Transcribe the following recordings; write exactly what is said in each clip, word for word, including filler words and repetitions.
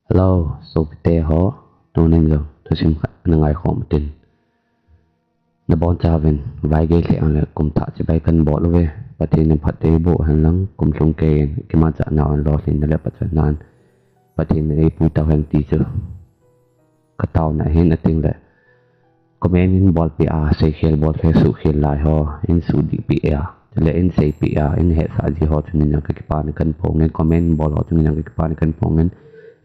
Hello, sopite ho, tunin jong thusim khat na ngaikhom tin. Nabonchauvin vaigei lheh jongle kum thah chibai kan bol uve. Pathen in phatthei boh hen lang, kum lhung keiyin kimanchah nau lolhinna le pachatnan Pathen in eipui tauhen ti chu ka taona ahin, atengle comment in bolpeh a, seikhel bolkhel suhkhel lai ho in suhdihpeh a, chule in seipeh a, in hetsah ji ho chungin jong ka kipana kan phongin, comment in bol ho chungin jong ka kipana kan phongin,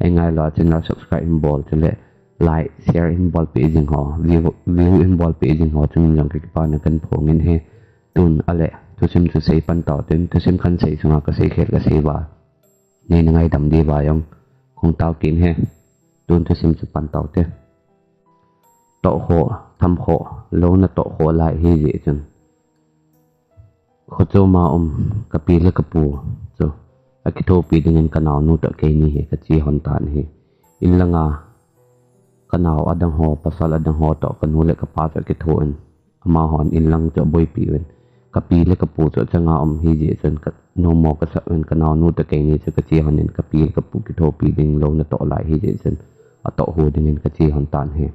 eingailou a chun subscribe in bol, chule like, share in bolpeh jing ho, view, view in bolpeh jing ho chungin jong ka kipana kan phongin ahi. Tun ale thusim chu seipan tau tin, thusim kahin sei sunga ka seikhel ka sei uva neina ngaidam diuva jong kahung tao kit in ahi. Tun thusim chu pan taute. Tohkhoh, thamkhoh, lou natohkhoh lai ahijeh chun, khochoma um kapi le kapu chu akithopi dingin kanaonu toh keini hi kache lhon tan ahi. Inlanga kanao adang ho, pasal adang ho toh kanu le kapa chu akithoh in, amahon inlang chu aboipi uvin, kapi le kapu chu achanga um ahijeh chun, ka nommo kasah uvin kanaonu toh keini chu kache lhonin, kapi le kapu kithopi ding lou natoh lai ahijeh chun, atoh ho dingin kache lhon tan ahi.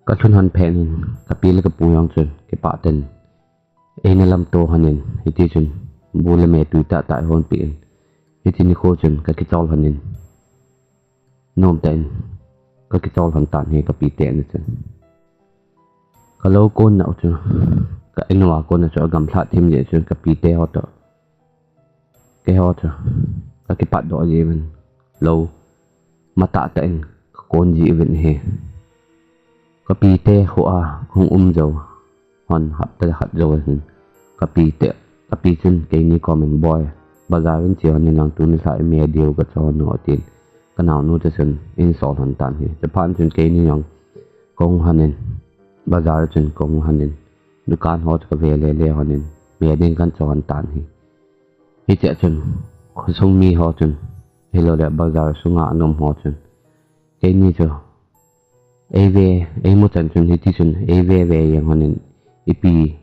Kalhun lhon phat in, kapi le kapu jong chun kipah tah in eina lamto lhonin, hitichun bu le me tui tahtah eihonpeh in, hiche nikho chun kakichol lhonin, nomtah in kakichol lhon tan ahi kapite ana chun. Kalou konna u chu, ka in uva konna chu agamlhat thim jeh chun kapite ho toh keiho chu kakipatdoh jiuvin, lou matahtah in kakon jiuvin ahi. Kapite kho a kahung um jou lhon hapta khat jou ahin, kapite, kapi chun keini komin, Boi, bazar in che lhonin lang, tuni lha ime diu kacho lhon u, atin, kanaonu toh chun einsol lhon tan ahi. Chuphat chun keini jong kahung lhonin, bazar chun kahung lhonin, dukan ho chu kave lele lhonin, me ding kahin cho lhon tan ahi. Hichea chun khosung miho chun, ahiloule bazar sunga ana um ho chun, keini chu eive, eimu chan chun hitichun eive ve jeng lhonin, ipi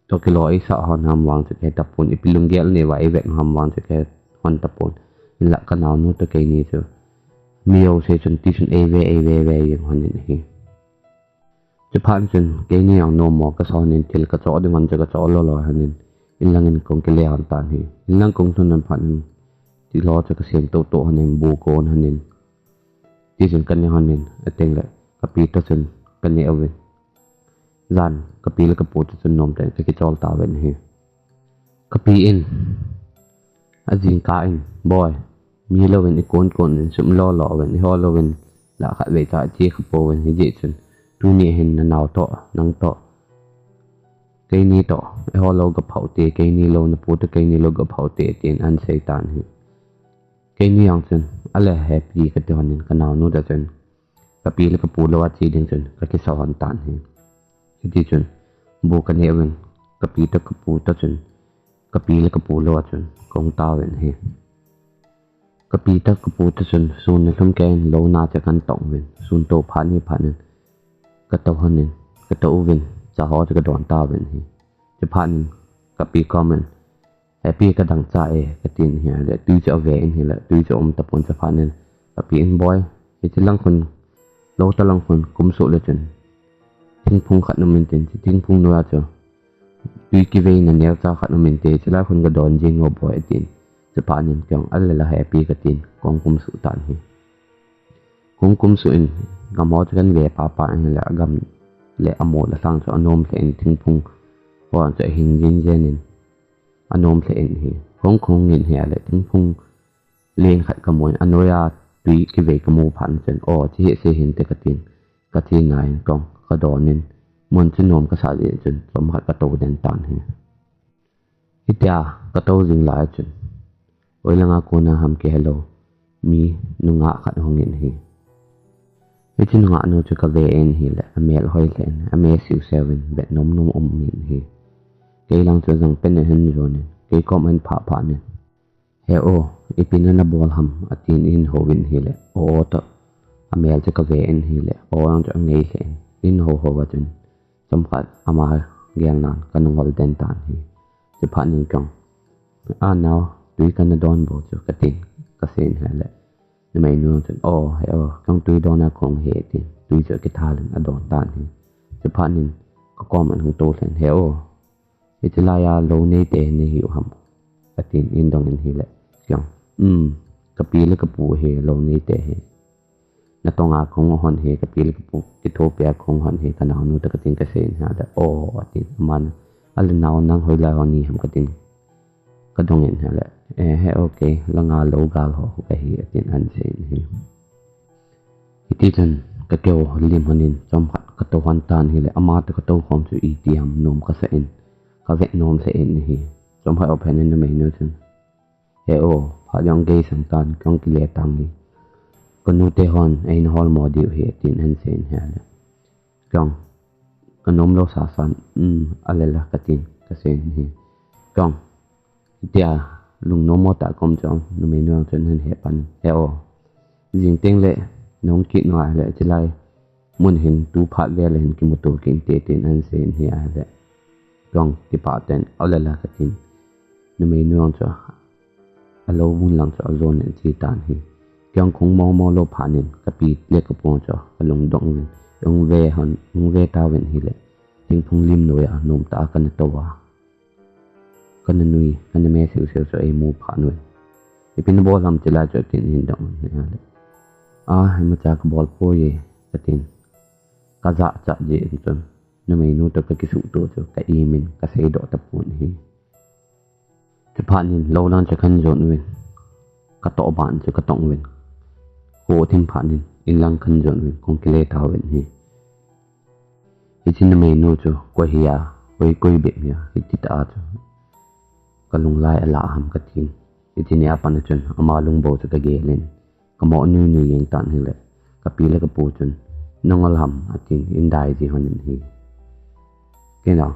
toh kilou eisah lhon ham vang chu kahe tapon, ipi lunggel neiva eivet ham vang chu kahe lhon tapon. Hinla kanaonu toh keini chu mi jouse chun tichun eive, eive ve jeng lhonin ahi. Chuphat chun keini jong nommo kasah lhonin, thil kachoh ding lhon chu kachoh lou lou lhonin, inlangin kahung kile lhon tan ahi. Inlang kahung lhun lhon phat in, thilho chu kasem toutou lhonin, bu kaon lhonin, tichun kane lhonin, atengle kapi toh chun kaneh uvin, jan kapi le kapu toh chun nomtah in kakichol tauvin ahi. Kapi in ajingkah in, Boi, mi louvin ikon kon uvin, sum lo lo uvin, eiho louvin lah khatvei cha iche kha pouvin, hijeh chun tuni hin nanao toh, nang toh, keini toh eiho lou gaphaute, keini lou napu toh keini lou gaphaute, tin ahin sei tan ahi. Keini jong chun, ale hepi kati lhonin, kanaonu toh chun kapi le kapu lou a che ding chun kakisah lhon tan ahi. Hitichun bu kaneh uvin, kapi toh kapu toh chun, kapi le kapu lou a chun kahung tauvin ahi. Kapi toh kapu toh chun sun nalhum keiyin lou na chu kahin tong uvin, sun to phat ni phat in katou lhonin, katou uvin, cha ho chu kadon tauvin ahi. Chuphat in kapi komin, Hepi, kadang cha e, katin ahile tui chu ave in ahile tui chu aum tapon. Chuphat in kapi in, Boi, hiche lang khun, lou toh lang khun kumsuh le chun thingphung khat um inte, hiche thingphung noiya chu tui kiveina neocha khat um inte, hiche lai khun kadon jeng o boi, atin. Chuphat in keijong, ale la hepi katin, kahung kumsuh tan ahi. Kahung kumsuh in, gam ho chu kahin ve papa in ahile, agam le amol alhang chu anom lheh in, thingphung ho chu ahing jing jeng in, anom lheh in ahi. Kahung kahung in ahile thingphung len khat kamun, anoiya tui kivei kamu phat chun, o, hiche hi asei hinte katin, kache nai in kahung kadon in, mun chu nom kasah jeh chun chomkhat katou den tan ahi. Hitia katou jing lai chun, hoilanga kona ham kihelou mi nungah khat ahung in ahi. Hiche nungah nu chu kave in ahile, amel hoi lheh in, ame siu seu in, vet nom nom um in ahi. Kei lang chu ajang pen in ahin jon in, kei kom ahin phah phah in, He o, ipi nana bol ham, atin eihin houvin ahile, o o toh amel chu kave in ahile, o jong chu angei lheh in, eihin hou hou a chun, chomkhat ama gelnan kanung hol den tan ahi. Chuphat in keijong, A nao, tui kana don bou chu, katin, ka, asei in ahile, numeinu chun, o, he o, kei tui don a kahung ahi, atin, tui chu akithal in adon tan ahi. Chuphat in, kakom a ahung toh lheh in, he o, hiche laiya lou neite nahiu ham, atin, eidong in ahile, kei jong, um, kapi le kapu ahi, lou neite ahi. Natong a kahung hon ahi, kapi le kapu kithopia kahung hon ahi, kanaonu toh katin kasei in ahile, o, atin, aman, ahile nao nang hoilai ho nahi ham katin, kadong in ahile, e, he o, kei langa lou gal ho kahi, atin ahin sei in ahi. Hitichun kakihoulim lhon in, chomkhat katou lhon tan ahile, ama toh katou khom chu iti ham nom kasa in, kavet nom lheh in ahi. Chomkhat ophen in numeinu chun, he o, phat jong gei sang tan, kei jong kile tange, kanute hon eina holmo diu ahi, atin ahin sei in ahile, kei jong, kanom lou sasan, um, ahile la katin kasei in ahi. Kei jong, hitia lungnom mo tah kaum chu, numeinu jong chun ahin hepan, he o, jing tengle nahung kit nau ahile, hiche lai mun hin tu phat vele hin kimuto kit inte, tin ahin sei in ahile, kei jong kipah tah in, ahile la katin, numeinu jong chu alou mun lang chu ajon in ache tan ahi. Kei jong kahung mong mong lou phat in, kapi le kapu chu kalungdong uvin, ahung ve hon, ahung ve tauvin ahile, thingphung lim noiya nomtah a kana tou a, kana nui, kana me siu siu chu eimu phat uvin, ipi nabol ham hiche lai chu, tin ahin dong in ahile, a, imacha kabol poi e, katin, kajachat jeh in chun, numeinu toh kakisuhto chu ka imin, kaseidoh tapon ahi. Chuphat in lou lang chu kahin jon uvin, katoh ban chu katong uvin, kho thim phat in in lang kahin jon uvin, kahung kile tauvin ahi. Hiche numeinu chu koi hia, koi, koi bep hia, hiti tah a chu kalung lai alah ham katin, hiche nia pat a chun ama lungbou chu kagel in, kamoh nui nui jeng tan ahile, kapi le kapu chun, nangol ham, atin, eidai ji lhon in ahi. Kei jong,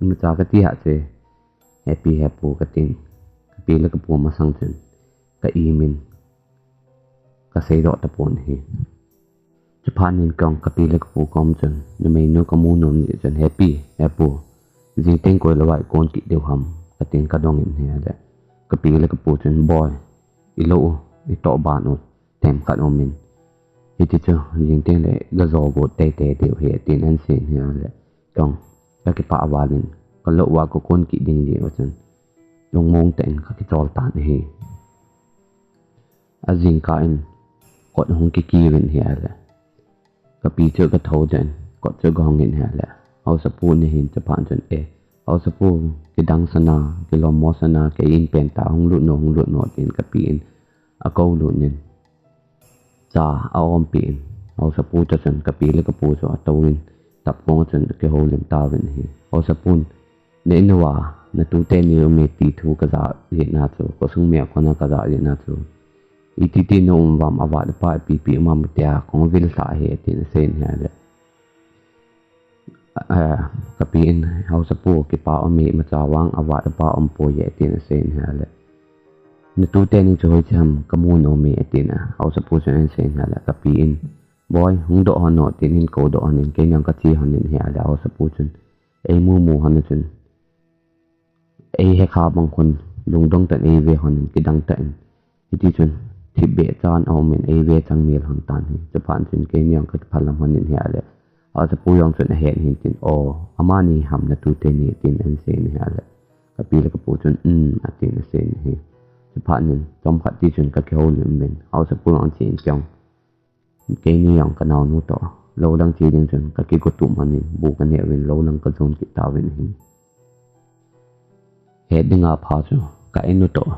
imacha kati hih e, hepi hepu katin, kapi le kapu masang chun ka imin, kaseidoh tapon ahi. Chuphat in kei jong kapi le kapu kom chun, numeinu kamu nom jeh chun, hepi hepu, jing teng koi louva ikon kit diu ham, katin kadong in ahile, kapi le kapu chun, boi, ilou u, itoh ban u, themkhat aumin, hiti chu jing tengle gajo got teitei diu ahi, atin ahin sei in ahile, kei jong kakipah val in, kalou uva kakon kit ding jeh a chun, lungmong tah in kakichol tan ahi. Ajingkah in kot ahung kikiu in ahile, kapi chu kathou doh in kot chu kahong in ahile, haosapu in ahin, chuphat chun, e, haosapu, kidang sana, kilommo sana, kei in pen tah, hung lut no, hung lut no, tin kapi in akou lut in, cha aumpi in, haosapu toh chun kapi le kapu chu atouvin, tapkong a chun akihoulim tauvin ahi. Haosapun, na in uva natute ni aume ti thu kaja jeh a chu, khosung mi a kona kaja jeh a chu, iti ti na um uvam, avat apa ipi ipi um am tia kahung vil lhah ahi, tin asei in ahile, kapi in, haosapu, kipa aume, imacha vang avat apa aumpoi e, tin asei in ahile, natute ni chu hoiche ham, kamu nom e, atin a haosapu chun ahin sei in ahile, kapi in, boi, hung doh lhon o, tin ahin koudoh lhon in, kei jong kache lhon in ahile, haosapu chun eimu mu lhon a chun, eihekha bang khun, lungdong tah in eive lhon in, kidang tah in, hiti chun thipbeh chan aumin eive changmel lhon tan ahi. Chuphat chun keini jong kakiphal lam lhon in ahile, haosapu jong chun ahet in ahin tin, o, amani ham natute ni, tin ahin sei in ahile, kapi le kapu chun, um, atin asei in ahi. Chuphat in chomkhat ti chun kakihoulim uvin, haosapu jong ache in, kei jong, keini jong kanaonu toh lou lang che ding chun kakigotup lhon in, bu kaneh uvin lou lang kajon kit tauvin ahi. Het dinga pha chu, ka in u toh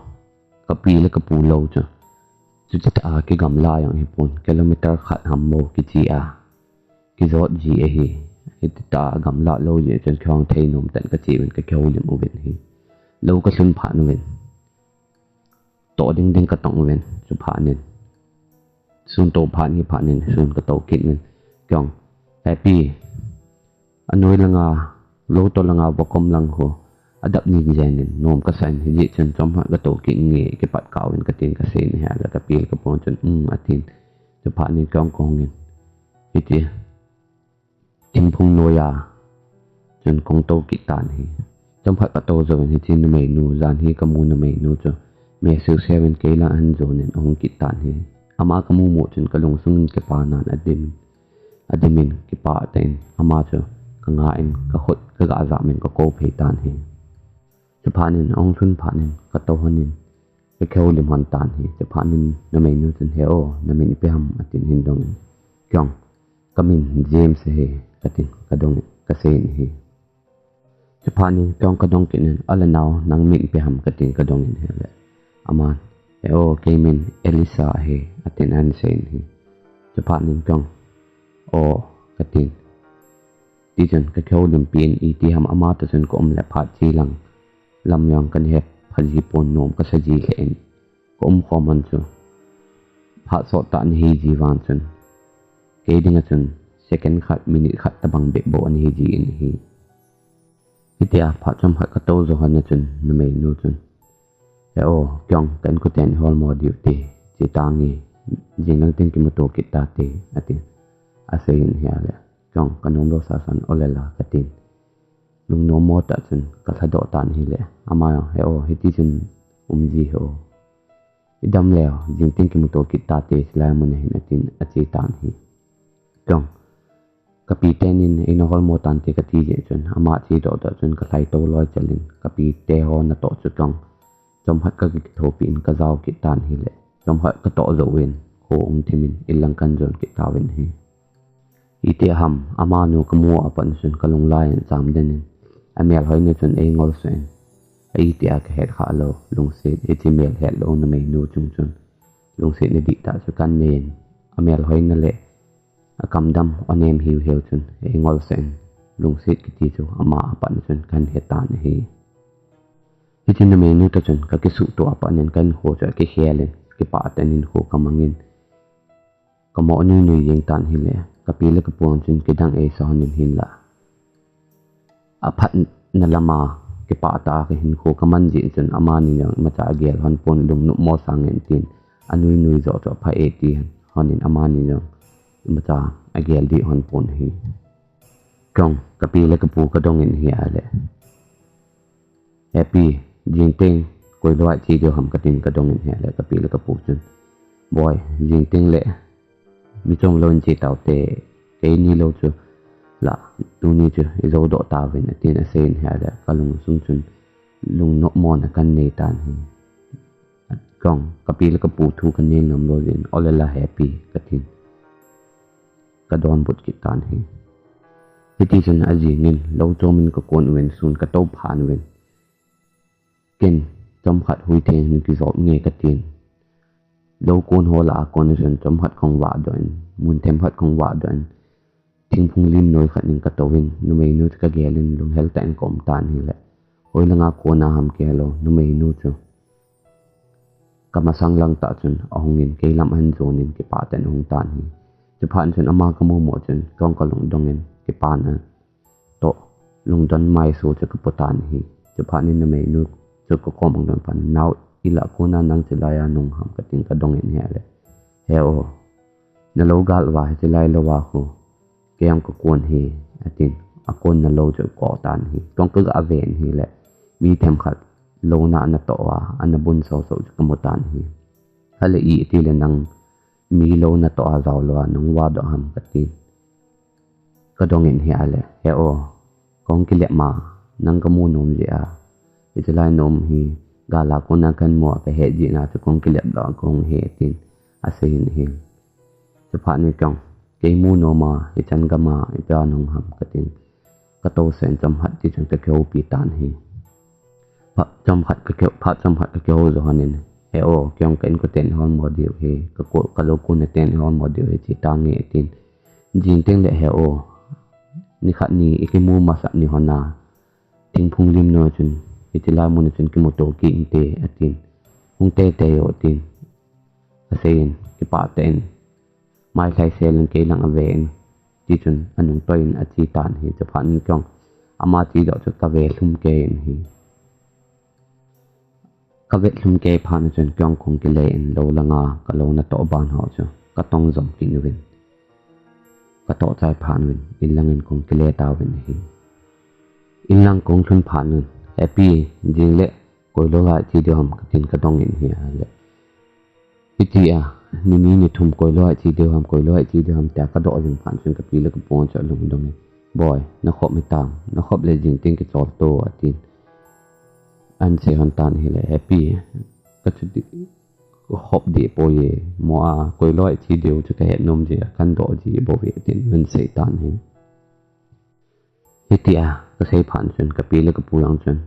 kapi le kapu lou chu, chuti tah a kigamla jong hipon, kilometer khat ham bou kiche a, kijot ji ahi. Hiti tah a gamla lou jeh chun kihong thei nom tah in kache uvin kakihoulim uvin ahi. Lou kalhun phat uvin, toh ding ding katong uvin, chuphat in sun to phat hi phat in sun kato kit uvin, kei jong, hepi, anoi langa, lou to langa vakom lang khu adap nin jen in, nom kasa in, hijeh chun chomkhat kato kit inge, kipat kah uvin, katin kasei in ahile, kapi le kapu chun, um, atin. Chuphat in kei jong kahung in, hiti thingphung noiya chun kahung to kit tan ahi. Chomkhat kato jouvin hiche numeinu, jan hi kamu numeinu chu Meseu seuvin kei lang ahin jonin ahung kit tan ahi. Ama kamu mu chun kalungsung in kipanan adim in, adim in kipah tah in ama chu kanga in kakhut kagah jap in kakou phei tan ahi. Chuphat in ahung lhun phat in katou lhon in kakihoulim lhon tan ahi. Chuphat in numeinu chun, "He o, namin ipi ham?" atin ahin dong in, "Kei jong, kamin James ahi," katin kadong in, kasei in ahi. Chuphat in kei jong kadong kit in, "Ahile nao, nang min ipi ham?" katin kadong in ahile, aman, "He o, kei min Elisa ahi," atin ahin sei in ahi. Chuphat in kei jong, "O," katin. Tichun kakihoulimpi in, itiham ama toh chun kaum le phat chi lang lam jong kana hepha ji pon, nom kasa ji lheh in kaum khom lhon chu phat sot tah ana hi ji vang chun kei dinga chun second khat, minute khat tobang bep bou ana hi ji in ahi. Hitia phat chomkhat katou jou lhon a chun numeinu chun, "He o, kei jong ka inkoten ihol mo diu hite, che tange, jing lang teng kimuto kit tate," atin asei in ahile, kei jong kanom lou sasan, "Ole la," katin lungnom mo tah chun kalhadoh tan ahile, ama jong, "He o, hiti chun um ji hih o, idam leu jing teng kimuto kit tate, chulai mun a hin," atin ache tan ahi. Kei jong kapi ten in eina hol mo tante kati jeh chun ama che doh doh chun kalhai tou loi chel in kapi te ho natoh chu kei jong chomkhat kakithopi in kajao kit tan ahile, chomkhat katoh jou in kho ahung thim in in lang kahin jon kit tauvin ahi. Itiham amanu kamu a pat chun kalung lai in cham den in, amel hoina chun eingol sah in, a itia kahet kha lou lungset, hiche mel hetlou numeinu chung chun lungsetna dihtah chu kahin nei in, amel hoina le akam dam onem hiu hiu chun eingol sah in, lungset kiti chu ama a pat chun kahin he tan ahi. Hiche numeinu toh chun kakisuhtoh a pat in kahinkho chu akikhel in, kipah tah in hinkho kamang in, kamo nui nui jeng tan ahile, kapi le kapu chun kidang eisa lhon in hinla, aphatna lama kipah tah a kahinkho kaman jeh chun amani jong imacha agel lhon pon, lungnop mo sang in tin, anui nui joh chu apha e ti lhon in amani jong imacha agel dih lhon pon ahi. Kei jong kapi le kapu kadong in ahile, "He pi, jing teng koi lou a che diu ham?" katin kadong in ahile, kapi le kapu chun, "Boi, jing teng le mi chom lou in che taute, keini lou chu la, tuni chu ijou doh tauvin," atin asei in ahile, kalungsung chun lungnop mona kahin nei tan ahi. Kei jong kapi le kapu thu kanen nom lou jeh in, "Ole la he pi," katin kadonbut kit tan ahi. Hitichun ajing in lou chom in kakon uvin, sun katou phat uvin, ken chomkhat hui theng in kijop nge katin, lou kon ho lah a kon chun chomkhat kahung vahdoh in, mun themkhat kahung vahdoh in, thingphung lim noi khat in katou in, numeinu chu kagel in lunghel tah in kaum tan ahile, hoilanga kona ham kihe lou, numeinu chu kamasang lang tah chun ahung in, kei lam ahin jon in kipah tah in ahung tan ahi. Chuphat chun ama kamu mo chun kei jong kalungdong in, kipana toh lungdon maiso chu kapu tan ahi. Chuphat in numeinu chu kakom ahung don phat in, "Nao, ilah kona nang chulai a nung ham?" katin kadong in ahile, "He o, nalou gal uva hiche lai lou a khu kei jong kakon ahi," atin, akonna lou chu akoh tan ahi. Kei jong kagah ve in ahile, mi themkhat lou na ana toh a, ana bun soso chu kamu tan ahi. "Ahile iti le nang mi lou natoh a jao lou a nahung vahdoh ham?" katin kadong in ahile, "He o, kahung kilep ma, nang kamu nom jeh a, hiche lai naum hi gal a kona kahin mu a kahet jeh a chu kahung kilep doh a kahung ahi," tin asei in ahi. Chuphat in kei jong, "Kei mu nom a, hichan gam a ipi a nahung ham?" katin katousah in chomkhat tichun kakihoupi tan ahi. Phat chomkhat kakihou, phat chomkhat kakihou jou lhon in, "He o, kei jong ka inkoten ihol mo diu ahi, ka ko, kalou kona ten ihol mo diu ahi, che tange," atin. "Jing teng le he o, nikhat ni ikimu masat ni lhon a, thingphung lim noi chun, hiche lai mun a chun kimuto kit inte," atin. "Hung teitei o," tin asei in, kipah tah in mailhai sel in kei lang ave in, tichun anung toi in ache tan ahi. Chuphat in kei jong ama che doh chu kave lhum kei in ahi. Kave lhum kei phat in chun kei jong kahung kile in, lou langa kalou natoh ban ho chu katong jom kit uvin, katoh chai phat uvin, in lang in kahung kile tauvin ahi. In lang kahung lhun phat in, "He pi, jing le Koilou lai thi deu ham katin kadong in hi ahile. Hitia, ni ni ni thum koilou lai thi deu ham, koilou lai thi deu ham tia kadoh jing phat chun kapi le kapu chu alungdong in. Boi, nakhop hitam, nakhop le jing teng kichol to atin. Ahin sei hon tan ahile, Happy, kachuti, hop deh poi e, mo a, koilou lai thi deu chu kahet nom jeh a, kahin doh ji bou ve atin, ahin sei tan ahi. Hitia, kasei phat chun, kapi le kapu jong chun,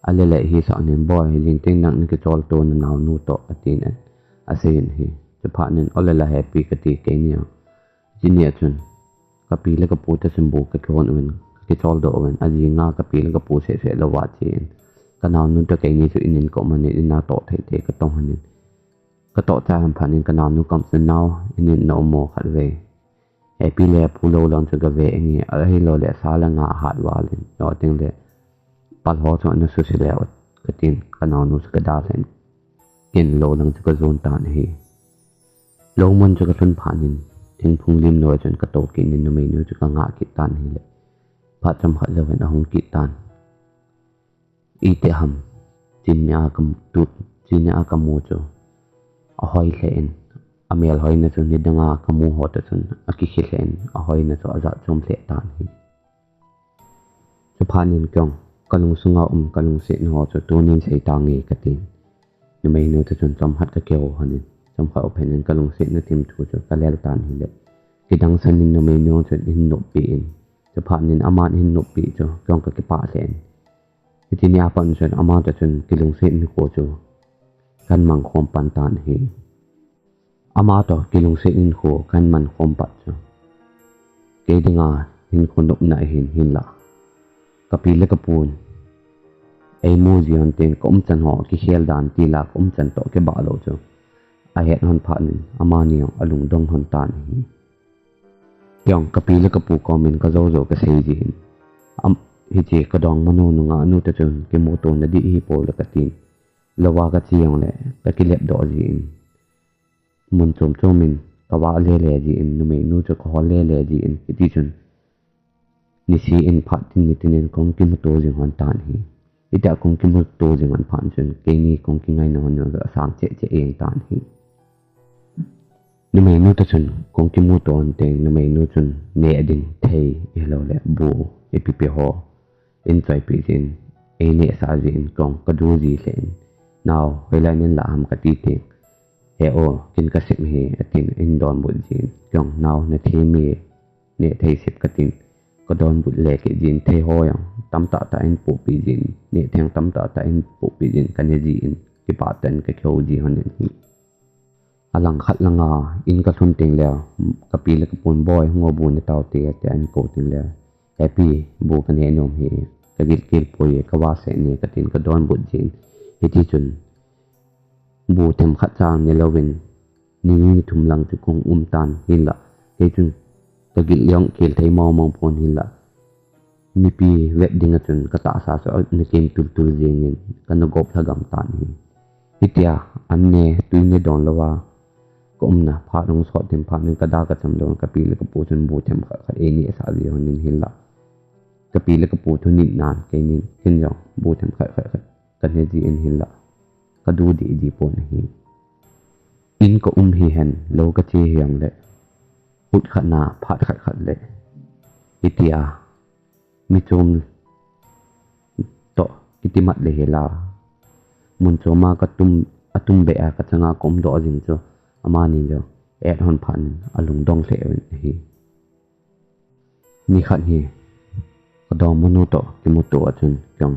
ale le hisah nin boi, jing teng nang nakichol to nanaonu toh, atin, asei in ahi. Chuphat nin, ole la Happy kati keini jong. Hiche nia chun, kapi le kapu toh chun bu kakihon uvin, kakichol doh uvin, ajing a kapi le kapu seh seh louva chen. Kanaonu toh keini chu in in kaum in, in a toh thei thei katong hon in. Katoh chai hon phat in kanaonu kom chun nao, in in na um mo khatvei. Happy le apu lou lang chu gave inge, ahilou le sa le nga ahat val in. Lo teng le pal ho chu ana suse le ut katin kanaonu chu kadalhan. Ken lou lang chu kajon tan ahi. Lou mun chu kalhun phat in, thingphung lim noi chun kato kit in numeinu chu kangah kit tan ahile. Phat chomkhat jouvin ahung kit tan. Iti ham, chuni a kamu chu, ahoi lheh in, amel hoina chu nidang a kamu ho toh chun, akikhe lheh in, ahoina chu ajat chom lheh tan ahi. Chuphat in keiin, kalungsunga um, kalungsetna ho chu, tunin sei tange katin. Numeinu toh chun chomkhat kakihou hon in, chomkhat um phat in kalungsetna thimthu chu kalel tan ahile. Kidang san in numeinu chun ahin noppi in, chuphat in aman ahin noppi chu, keiin kakipah lheh in. Hiche nia pat chun ama toh chun kilungset hinkho chu kahin mang khom pan tan ahi. Ama toh kilungset hinkho kahin mang khom pat chu, kei dinga hinkho nopna ahin hinlah, kapi le kapun eimu ji hon teng kaumchan ho kikhel dan tila kaumchan toh kibah lou chu ahet hon phat in amani jong alungdong hon tan ahi. Keiin kapi le kapu komin kajou jou kasei jin. Am, hiche kadongmanu nungahnu toh chun kimuto nading ahipoi le katin. Louva kache jongle kakilep doh jin. Mun chom chom in kavah le le jin, numeinu chu kahol le le jin. Hiti chun nisih in phat tin nitin in kahung kimuto jing hon tan ahi. Hitia kahung kimuto jing hon phat chun keini kahung kingaina hon jong asang cheh cheh jeng tan ahi. Numeinu toh chun kahung kimuto hon teng numeinu chun neh ding thei ahilou le bu ipi ipi ho ahin choipeh jin, einehsah jin keiin kadu ji lheh in, nao, hoilai nahin lah ham kati teng, he o, ken kasem ahi atin ahin donbut jin, keiin nao nathem e, neh thei sep katin, kadonbut le kit jin, thei ho jong tamtah tah ahin pohpeh jin, neh theng tamtah tah ahin pohpeh jin, kane jin, kipah tah in kakihou ji hon in ahi. Alangkhat langa in kalhun teng le, kapi le kapun boi hung o bu netaute tia ahin kou teng le, Happy, bu kaneh nom ahi, kagilkel poi e, kavahsah ne katin kadonbut jin. Hiti chun bu themkhat cha nelouvin, ni ni thum lang chu kahung um tan hinlah, kei chun kagil jong kel thei mong mong pon hinlah, mipi vet dinga chun katahsa chu ana kem tul tul jengin, kana gop lhagam tan ahi. Hitia an ne tui ne don louva kaumna phat hung sot ding phat in kada kacham lou, kapi le kapu chun bu themkhat khat einehsah ji hon in hinlah, kapi le kapu thunit nan keinin ken jong bu themkhat khat khat kane jin hinlah, kadu deh ji pon ahi. In kaum hihen, lou kache hijongle, khut khat na phat khat khat le, hitia mi chom toh kitimat le hila, mun choma katum, atum beh a kachanga kaumdoh jing chu, amani jong et hon phat in alungdong lheh uvin ahi. Nikhat hi kadongmanu toh kimuto a chun keiin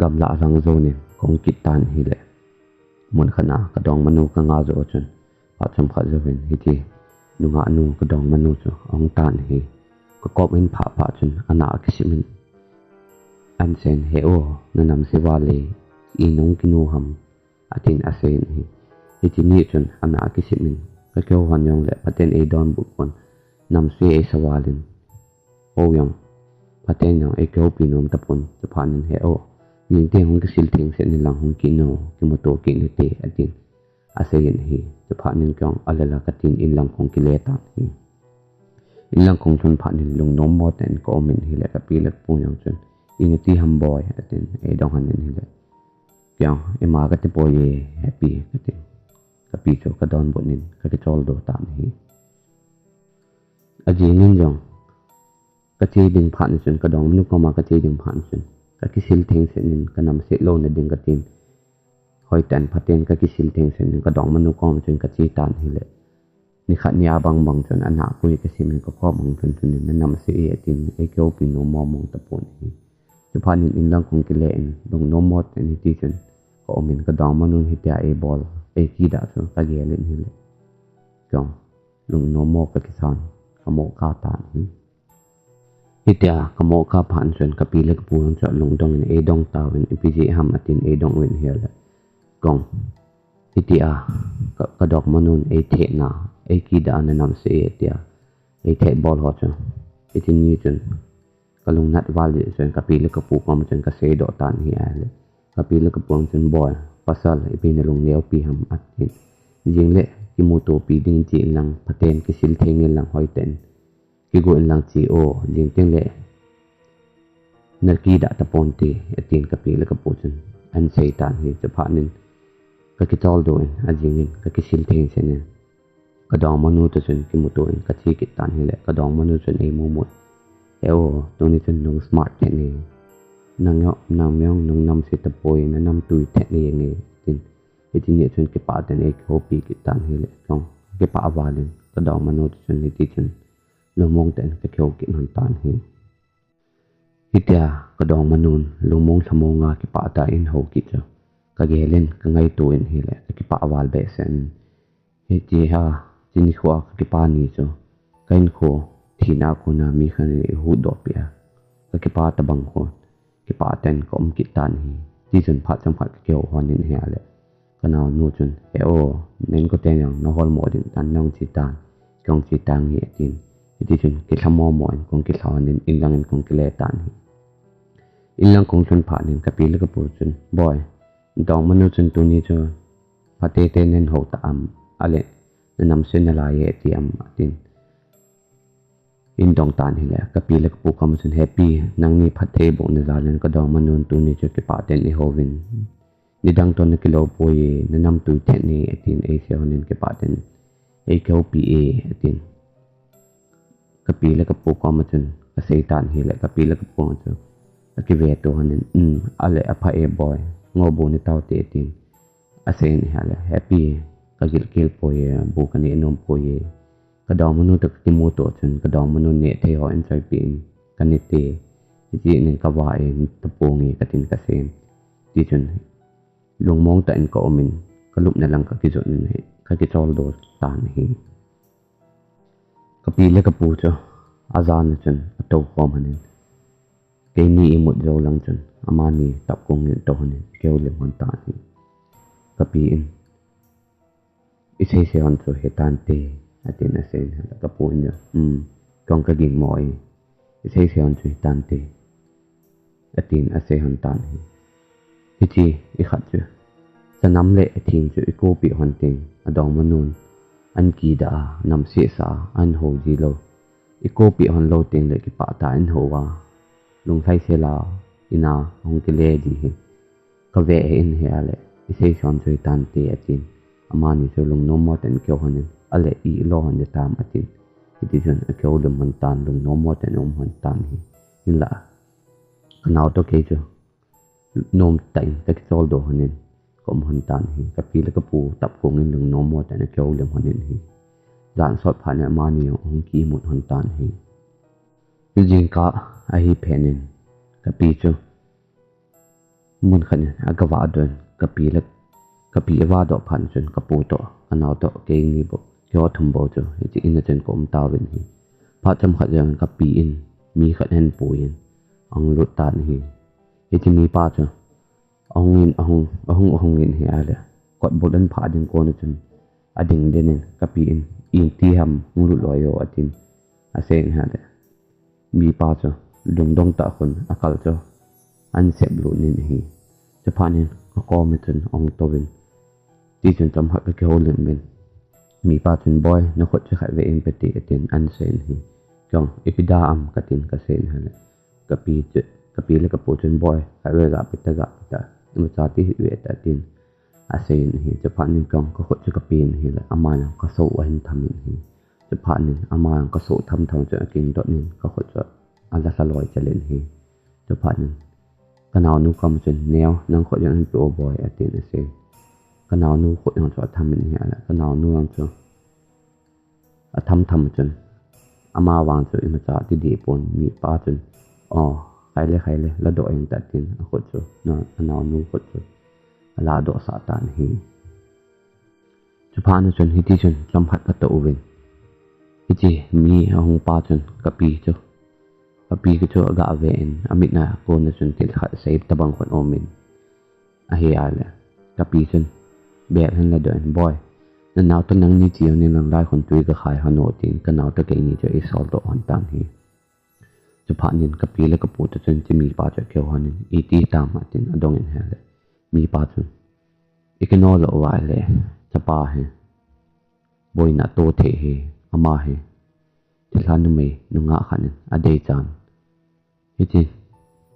gamlah lang jonin kahung kit tan ahile, mun khat na kadongmanu kanga jou a chun phat chomkhat jouvin hiti nungahnu kadongmanu chu ahung tan ahi. Kakop in phah phah chun ana akisim in, ahin seiyin, he o, nanamse val e, ijat nung kinu ham, atin aseiyin ahi. Hiti ni chun ana akisim in, kakihou hon jongle phaten eidonbut pon, namse eisa val in, hou jong phaten jong eikihoupi nom tapon, chuphat in, he o, jingteng hung kisil thengset in lang hung kit o, kimuto kit ute, atin aseiyin ahi. Chuphat in keiin ale la katin inlang kahung kile tan ahi. Inlang kahung lhun phat in lungnom mo tah in kaumin ahile, kapi le kapu jong chun, ina ti ham boi, atin eidong hon in ahile, Kei jong, ima kati poi e, Happy, kati. Kapi chu kadonbut in kakicholdo tan ahi. Ajing in jong, kache ding phat in chun, kadongmanu koma kache ding phat in chun, kakisil thengset in, kanamse louna ding katin, hoitah in phaten kakisil thengset in, kadongmanu koma chun kache tan ahile, nikhat nia bang bang chun anahpui kasim in, kakom bang chun, chun in, nanamse e, atin, eikihoupi nom mong mong tapon ahi. Chuphat in inlang kong kile in, lungnom mo tah in hiti chun kaum in, kadongmanun hitia eibol, eikidah chu kagel in ahile, kei jong lungnom mo kakisan, kamo kha tan ahi. Hitia kamo kha phat in chun kapi le kapu jong chu alungdong in eidong tauvin, ipi jeh ham atin eidong uvin ahile, kei jong, hitia ka, kadongmanun eithetna, eikidah a nanamse e tia eithet bol ho chu, hiche ni chun kalungnat val jeh chun kapi le kapu koma chun kaseidoh tan ahi ahile, kapi le kapu jong chun, boi, pasal, ipi nalungneopi ham, atin. Jing le kimutopi ding che inlang, phaten kisil theng inlang, hoitah in kigo inlang che o, jing tengle nakidah taponte, atin, kapi le kapu chun ahin sei tan ahi. Chuphat in kakicholdo in, ajing in kakisil thengset in, kadongmanu toh chun kimuto in kache kit tan ahile, kadongmanu chun eimu mu in, he o, tuni chun nung smart thet ne, nang jong, nang jong nung namse tapoi, nanamtui thet ne jenge, tin, hiti ni chun kipah tah in eikihoupi kit tan ahile, kei jong kipah val in, kadongmanu toh chun hiti chun lungmong tah in kakihou kit lhon tan ahi. Hitia kadongmanun lungmong lhamong a kipah tah in hou kit chu kagel in, kangaito in ahile, kakipah val behseh in, hitia ha, chuni nikho a kakipa ni chu, ka hinkho thina a kona mi khat in eihuhdoh peh a, kakipa tobang khu, kipah tah in kaum kit tan ahi. Tichun phat chomkhat kakihou lhon in ahile, kanaonu chun, he o, na inkoten jong nahol mo ding tan, nahung che tan, kei hung che tange, atin. Hiti chun kilha mo mo in kahung kilha lhon in, inlang in kahung kile tan ahi. Inlang kahung lhun phat in kapi le kapu chun, boi, dongmanu chun tuni chu phatete nahin hou ta am, ahile nanamse nalai e ati am, atin. Eidong tan ahile, kapi le kapu koma chun, Happy, nangni phatthei bohna jal in kadongmanun tuni chu kipah tah in eihouvin, nidang toh nakilou poi e, nanamtui thet ne, atin, eisei lhon in, kipah tah in eikihoupi e, atin. Kapi le kapu koma chun kasei tan ahile, kapi le kapu koma chu akiveto lhon in, um, ahile apha e boi, ngoh bu netaute, atin, asei in ahile, Happy, kagilkel poi e, bu kaneh nom poi e, kadongmanu toh kakimuto chun kadongmanun nehthei ho ahin choipeh in kanete, hijeh in kava e, netaponge, katin, kasei in. Tichun lungmong tah in kaum in, kalupna lang kakijot in, kakicholdo tan ahi. Kapi le kapu chu ajan a chun atoukhom lhon in, keini imut jou lang chun amani tapkong in tou lhon in, akihoulim lhon tan ahi. Kapi in, iseisei lhon chu hitante, atin, asei in ahile, kapu in jong, um, kei jong kagingmo e, iseisei lhon chu hitante, atin, asei lhon tan ahi. Hiche ikhat chu, chanam le atheng chu ikopeh lhon teng, adongmanun ahin kidah a, namsehsah a ahin hou jilou, ikopeh lhon lou tengle kipah tah a ahin hou a, lunglhaisel a in a hung kile ji hi kave ahi in, ahile iseisei lhon chu hitante, atin. Amani chu lungnom mo tah in akihou lhon in, ahile ilo lhon ding tam, atin. Hiti chun akihoulim lhon tan, lungnom mo tah in aum lhon tan ahi. Hinla, kanao toh kei chu nomtah in kakicholdo lhon in kaum lhon tan ahi. Kapi le kapu tapkong in lungnom mo tah in akihoulim lhon in ahi. Jan sot phat in amani jong ahung kiimut lhon tan ahi. Jingkah ahi phat in kapi chu mun khat in agavahdoh in, kapi le, kapi avahdoh phat in chun kapu toh, kanao toh, keini bou, keiho thum bou chu hiche in a chun kaum tauvin ahi. Phat chomkhat jouvin kapi in mi khat ahin pui in ahung lut tan ahi. Hiche mipa chu ahung in, ahung, ahung, ahung in ahile, kotbul ahin phah ding kon a chun ading den in, kapi in, iti ham hung lut loi o, atin, asei in ahile, mipa chu lungdong tah khun akal chu ahin seplut in ahi. Chuphat in kakom a chun ahung touvin, tichun chomkhat kakihoulim uvin, mipa chun, boi, nakhut chu khatvei eipeh te, atin, ahin sei in ahi. Kei jong, ipi da am, katin, kasei in ahile, kapi chu, kapi le kapu chun, boi, khatvei gapeh ta, gapeh ta, imacha ti hih ve, atin asei in ahi. Chuphat in keiin kakhut chu kapen ahile, ama jong kasoh ahin tham in ahi. Chuphat in ama jong kasoh tham tham chun akindot in kakhut chu ala lha loi chel in ahi. Chuphat in kanaonu koma chun, "Neo, nang khut jong hin pe o boi," atin asei. Kanaonu khut jong chu atham in ahile, kanaonu jong chu atham tham chun, ama vang chu imacha ti deh pon, mipa chun, "O, khai le, khai le, ladoh ing," atin akhut chu, na, kanaonu khut chu aladoh sah tan ahi. Chuphat in chun hiti chun chomkhat kato uvin, hiche mi ahung pa chun kapi chu, kapi chu aga ve in, amit a kona chun thil khat sei tabang khun um in, ahi ale, kapi chun bel ahin ladoh in, "Boi, nanao toh nangni che un lang, lai khun tui kakhai hon o," tin kanao toh keini chu eisol doh hon tan ahi. Chuphat in kapi le kapu toh chun hiche mipa chu akihou hon in, "Iti tam?" atin adong in ahile, mipa chun, "Ikinol lou uva ahile, chapa hi boina ato thei ahi, ama hi thilha numei nungah khat in adei chan, hiche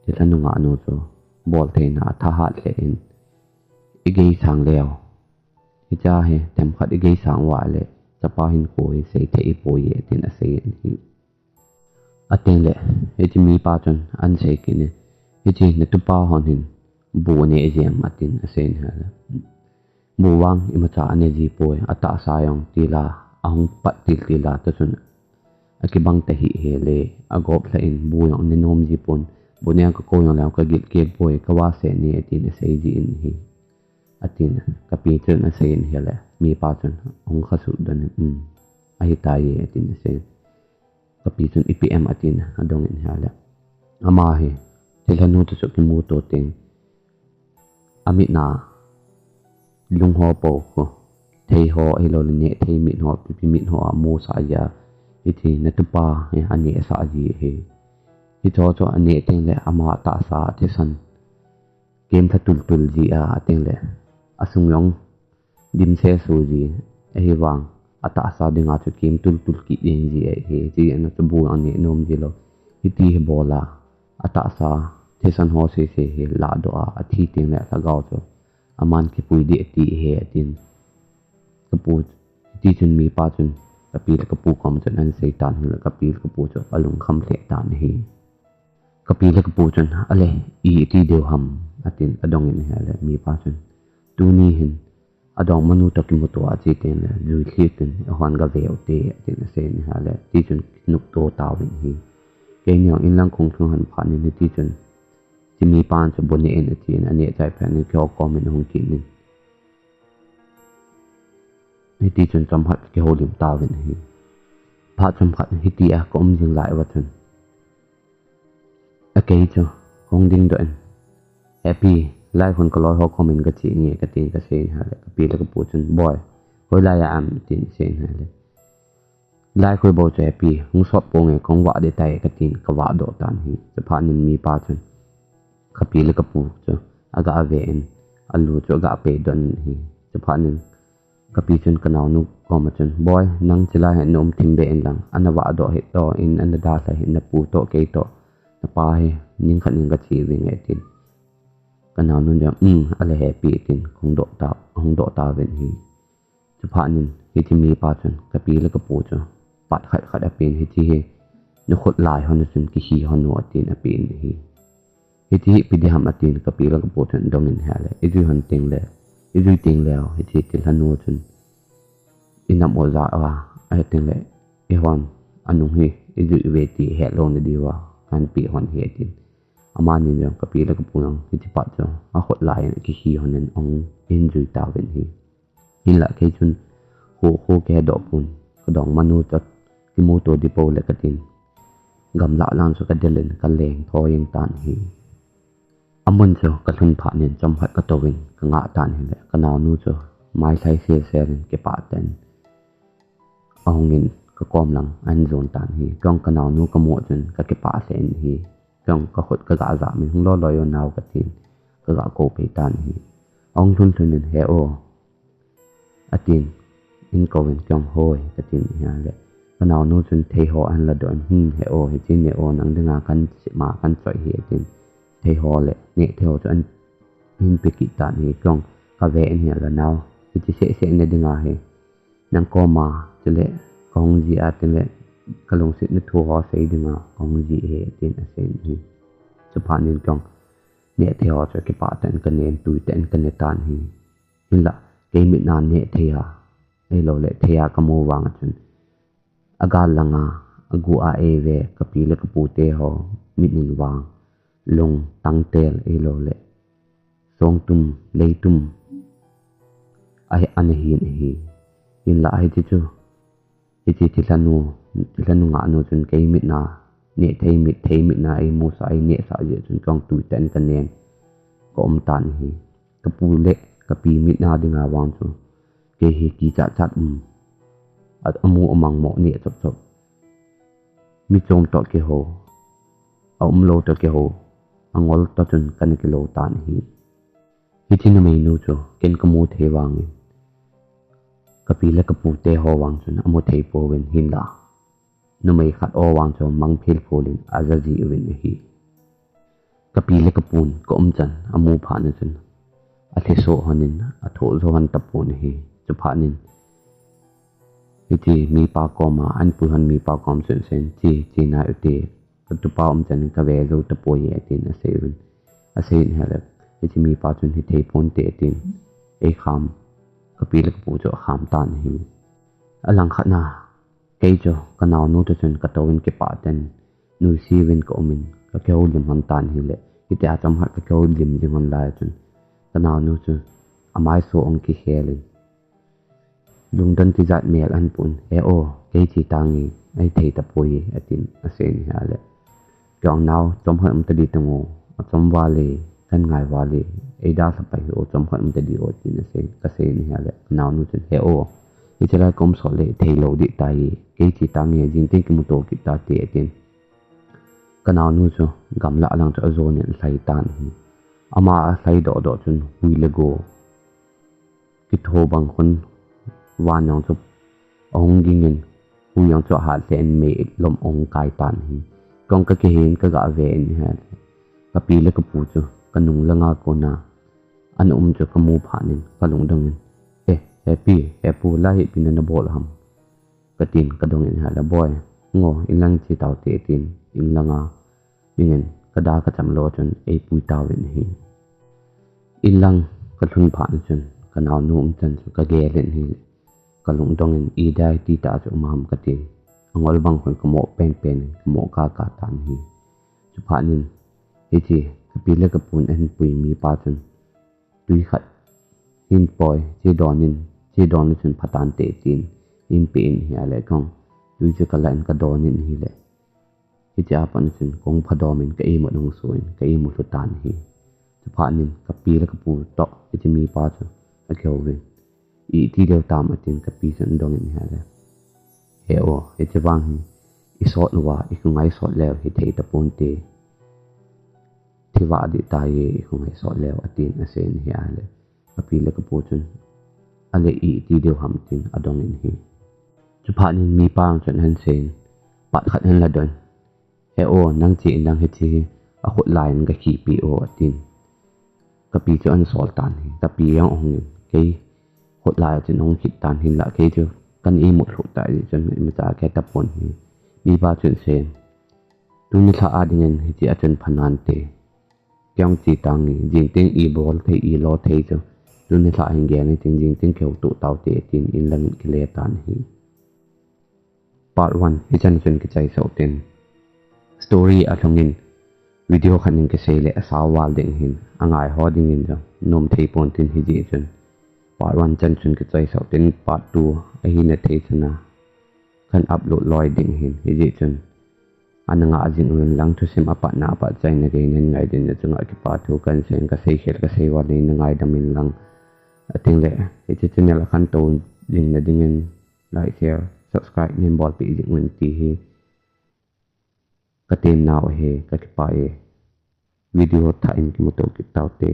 thilha nungah nu chu boltheina athahat lheh in, igei sang leu, hiche hi themkhat igei sang uva ahile, chapa hinkho hi seithei ipoi e," tin asei in ahi. Atengle, hiche mipa chun ahin sei kit in, "Hiche natupa hon hin bu aneh jiem?" atin asei in ahile, "Bu vang imacha aneh ji poi, atahsa jong tila, ahung pat til tila, toh chun akibang tahih hile, agop lheh in bu jong aneh nom ji pon, bu neh a kakou jong leu kagilkel poi, kavahse ne," atin asei ji in ahi. Atin, kapi chun asei in ahile, mipa chun ahung khasuh doh in, "Um, ahitai," atin asei. Kapi chun, "Ipi em?" atin adong in ahile, ama hi thilha nu toh chu kimuto teng, amit a lung ho po khu, thei ho ahilouleh neh thei mit ho, pipi mit ho amusah jia, hiche natupa hi anehsah ji ahi. Hiche ho chu aneh tengle ama tahsa thisan kemlha tultul ji a, atengle asung jong dimset suh ji, ahivang atahsa dinga chu kem tultul kit ding ji ahi. Hiche ana chu bu aneh nom ji lou. Hiti hi bol a, atahsa thisan ho sese hi ladoh a, athi tengle alhagao chu aman kipui ding ati ahi, atin. Kapu, hiti chun mipa chun kapi le kapu koma chun ahin sei tan ahile, kapi le kapu chu alungkham lheh tan ahi. Kapi le kapu chun, "Ale, iti diu ham?" atin adong in ahile, mipa chun, "Tuni hin adongmanu toh kimuto a che tengle juilhit in eihon gave ute," atin asei in ahile, hiti chun kinopto tauvin ahi. Keini jong inlang kahung lhun hon phat in, hiti chun hiche mipan chu bu neh in atin, aneh chai phat in keiho koma ahung kit in, hiti chun chomkhat kihoulim tauvin ahi. Phat chomkhat hiti a kaum jing lai uva chun, akei chu kahung dingdoh in, "Happy, lai khun kaloi ho koma kache inge," katin kasei in ahile, kapi le kapu chun, "Boi, hoilai a ham?" tin asei in ahile, "Lai khu bou chu Happy, hung sot ponge, kahung vah ding tai," katin kavah doh tan ahi. Chuphat in mipa chun kapi le kapu chu aga ve in, alu chu aga pei doh in ahi. Chuphat in kapi chun kanaonu koma chun, "Boi, nang chelai hi naum thim be in lang, ana vah doh hih toh in, ana dalha hih, napu toh kei toh, napa hi ning khat in kache vinge," tin. Kanaonu jong, "Um, ale Happy," tin kahung doh ta, ahung doh tauvin ahi. Chuphat in hiche mipa chun kapi le kapu chu pat khat khat apen, "Hiche hi nakhut lai hon a chun kihi hon o," atin apen ahi. "Hiche hi ipi ding ham?" atin kapi le kapu chun adong in ahile, "Ijui hon tengle, ijui tengleu, hiche thilha nu chun inam o ja a, ahi tengle eihon anung hi ijui uve ti hetlouna diuva kahin pe hon ahi," atin. Amani jong kapi le kapu jong hiche pat chu akhut lai in akihi hon in ahung hin jui tauvin ahi. Hinlah kei chun khu khu kahe doh pon, kadongmanu chu kimuto ding pou le katin, gamlah lang chu kadel in kaleng tho jeng tan ahi. Amun chu kalhun phat in chomkhat katou in kangah tan ahile, kanaonu chu mai lhai sel sel in kipah tah in ahung in kakom lang ahin jon tan ahi. Keiin kanaonu kamu chun kakipah lheh in ahi. Keiin kakhut kaga jah in, "Hung loi loi o nao," katin kaga kou pei tan ahi. Ahung lhun lhun in, "He o," atin, ahin kou in, keiin, "Hoi," katin ahile, kanaonu chun theiho ahin ladoh in, "Hmm, he o, hiche neh o, nang dinga kahin sep a kahin choi ahi," atin, theiho le neh theiho chu ahin hin pe kit tan ahi. Kong ka ve in ahi la nao, hiche seh seh na dinga hi nang koma chule ka hung ji a, chule ka lungsetna thu ho sei dinga ka hung ji ahi, atin asei in ahi. Chuphat in kong neh thei ho chu kipah tah in ka nen, tui tah in ka ne tan ahi. Hinlah kei mit na neh thei a, ahilou le thei a ka mu vang a chun, a gal langa, a gu a ei ve ka pi le ka pu te ho mit in vang, lung tang tel ahilou le song tum, lei tum, a, ana hin ahi. Hinlah hiche chu, hiche thilha nu, thilha nu ngah nu chun kei mit na neh thei, mit thei, mit na ei musah, ei nehsah jeh chun kong tui tah in ka nen, ka um tan ahi. Ka pu le ka pi mit na dinga vang chu kei hi kichat chat um, a, amu amang mo neh chop chop. Mi chom toh kihou, a umlou toh kihou, a ngol toh chun kana kilou tan ahi. Hiche numei nu chu ken ka mu thei vangin, ka pi le ka pu te ho vang chun amu thei pouvin, hinlah numei khat o vang chu mang phil phul in aja ji uvin ahi. Ka pi le ka pun ka um chan amu phat na chun, alhesoh hon in, athoh jo hon tapon ahi. Chuphat in hiche mipa koma, an pui hon mipa kom chun asei in, "Che, che nai u te, ka tupa um chan in ka ve jou tapoi e," atin asei uvin. Asei in ahile, hiche mipa chun, "Hithei ponte," atin, ei kham, ka pi le ka pu chu akham tan ahi. Alangkhat na, kei chu ka naonu toh chun ka touvin kipah tah in nuisat uvin ka um in, ka kihoulim hon tan ahile, hitia chomkhat ka kihoulim jing hon lai chun, ka naonu chu amaiso ahung kikhel in, lungdon tijat mel ahin pon, "He o, kei che tange, ahithei tapoi e," atin asei in ahile, "Kei jong nao, chomkhat um tadi tang o, achom val e, kahin ngai val e, eidalha pai hih o, chomkhat um tadi o," atin asei, ka sei in ahile, ka naonu chun, "He o, hiche lai ka um sot le thei lou ding tai, kei che tange, jing teng kimuto kit tate," atin, ka naonu chu gamlah lang chu ajon in alhai tan ahi. Ama alhai doh doh chun hui le go kitho bang khun van jong chu ahung ging in, hui jong chu ahat lheh in, mei lom ahung kai tan ahi. Kong ka kihe in ka ga ve in ahile, ka pi le ka pu chu ka nung langa kona ana um chu ka mu phat in ka lungdong in, "Eh, he pi, he pu, lai hi ipi na nabol ham?" ka tin ka dong in ahile, "Boi, ngo, inlang che taute," atin, inlanga dingin ka da ka cham lou chun eipui tauvin ahi. Inlang ka lhun phat in chun ka naonu um chan chu ka gel in ahile, ka lungdong in, "Idai ti tah chu um ham?" ka tin, angol bang khun ka mo penpen in, ka mo kaka tan ahi. Chuphat in hiche ka pi le ka pun ahin pui mipa chun, "Tui khat hin poi, che don in, che don le chun pha tante," tin eipe in ahile, kong tui chu ka la in ka don in ahile, hiche a pat in chun kong phadom in ka imut ahung so in ka imut lhu tan ahi. Chuphat in ka pi le ka pu toh hiche mipa chu akihouvin, "Iti deu tam?" atin, ka pi chun adong in ahile, "He o, hiche vang hi isot uva, ikhongai sot leu hithei taponte, thi vah ding tai e, ikhongai sot leu," atin asei in ahile, ka pi le ka pu chun, "Ale, iti deu ham?" tin adong in ahi. Chuphat in mipa chun ahin sei in, "Pat khat hin la don, he o, nang che inlang hiche hi akhut lai in gakhipi o," atin, ka pi chu ahin sol tan ahi. Ka pi jong ahung in, kei khut lai a chun ahung khit tan, hinlah kei chu kana imut lhu tai jeh chun imacha kei tapon ahi. Mipa chun asei in, "Tuni lha a dingin hiche a chun pha nante. Kei jong che tange, jing teng ibol thei, ilo thei chu tuni lha hin gel in tin, jing teng kihouto taute," tin inlang in kile tan ahi. Part one hichan chun kichai sah u hitin. Story alhung in video khat in kisei le asao val ding ahin, angai ho dingin jong nom thei pon tin, hijeh chun part one chan chun kichai sah u hitin, part two ahina thei chan a kahin upload loi ding ahin, hijeh chun ana ngah jing uvin lang, thusim apatna apat chaina gei nahin ngai ding na chunga kipa thu kahin sei in, kasei khel kasei val in na ngaidam in lang. Ating le, hiche channel a kahin tou jing na dingin like, share, subscribe nahin bolpeh jing un ti hi katen nau ahi, kakipah e. Video thah in kimuto kit taute.